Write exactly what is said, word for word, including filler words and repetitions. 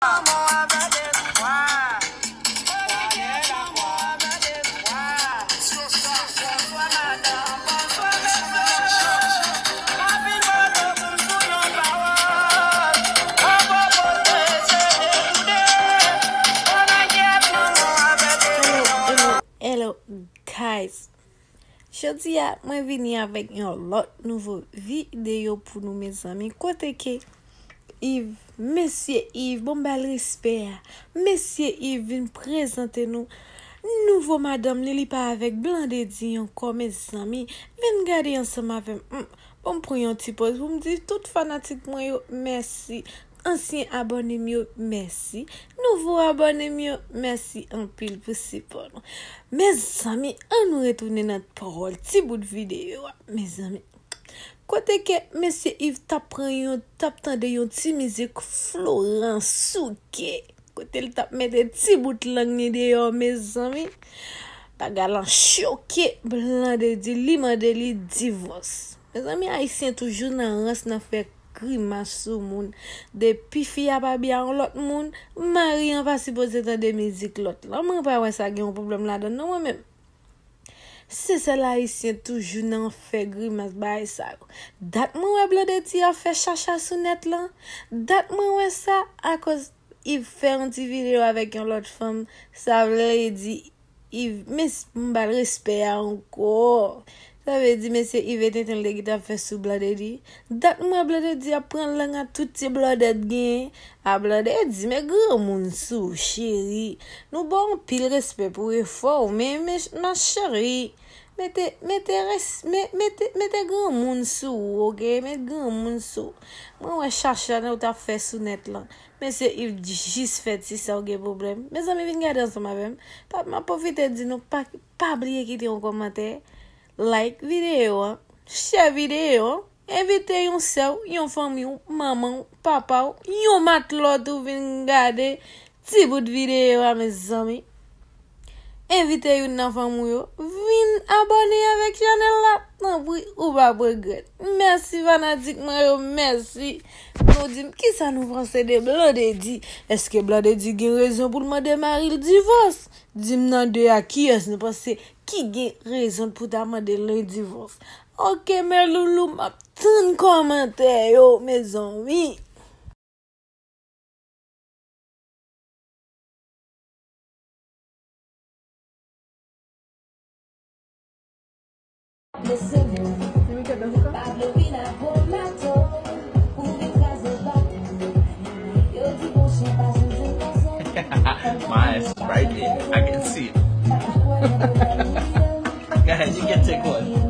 Hello, hello, hello, guys. Jodi a, mwen vini avèk yon lòt nouvo videyo pou nou, mezanmi. Kote ke Yves, mesye Yves, bon, m ba l respè a. Mesye Yves vin prezante nou nouvo madanm li, li pa avèk Blandedy ankò, mezanmi. Vin gade ansanm avè m. Mm. Bon, m pran yon ti pòz pou m di tout fanatik mwen yo mèsi. Ansyen abòne m yo, mèsi. Nouvo abòne m yo, mèsi anpil pou sipò nou. Mezanmi, ann nou retounen nan pawòl ti bout videyo a, mezanmi. Kote ke mesye Yves t ap pran yon, t ap tande yon ti mizik Florence Souké. Kote l t ap mete ti bout lang li deyò, mezanmi. Bagay lan choke Blandedy, li mande li divòs. Mezanmi, ayisyen toujou nan rans, nan fè grimas sou moun. Depi fi a pa byen a yon lòt moun, mari an pa sipoze tande mizik lòt lan. Mwen pa wè sa gen yon pwoblèm ladan l non, mwen menm. Se sèl ayisyen toujou nan fè grimas bagay sa yo. Dat mwen wè Blandedy ap fè chacha sou nèt lan. Dat mwen wè sa akoz Yves fè yon ti videyo avèk yon lòt fanm. Sa vle di Yves, mes, m ba l respè a ankò. Sa vle di mesye Yves e tenten l te gentan ap fè sou Blandedy. Dat mwen wè Blandedy ap pran lang a tout ti blòdèt genyen. A Blandedy, met granmoun sou w, cheri. Nou ba w anpil respè pou efò w, men, men, ma chérie, mete, mete res-, me-, mete, mete granmoun sou w, oke? Met granmoun sou w. Mwen wè chacha nan w t ap fè sou nèt lan. Mesye Yves jis fè ti sa w gen pwoblèm. Mezanmi, vin gade ansanm avè m. Pa, m ap pwofite di nou pa, pa bliye kite yon kòmantè, like videyo an, share videyo an, envite yon sè w, yon fanmi w, manman w, papa w, yon matlòt ou vin gade ti bout videyo a, mezanmi. Envite youn nan fanmi w yo. Vin abòne avèk chanèl la. Tanpri, ou p ap regrèt. Mèsi fanatik mwen yo, mèsi. Nou di m, kisa nou panse de Blandedy? Èske Blandedy gen rezon pou l mande mari l divòs? Di m nan de a, kiyès nou panse ki gen rezon pou ta mande l divòs? Oke, mes loulous, m ap tann kòmantè yo, mezanmi. My eyes is bright there. I can see it. Go ahead, you can take one.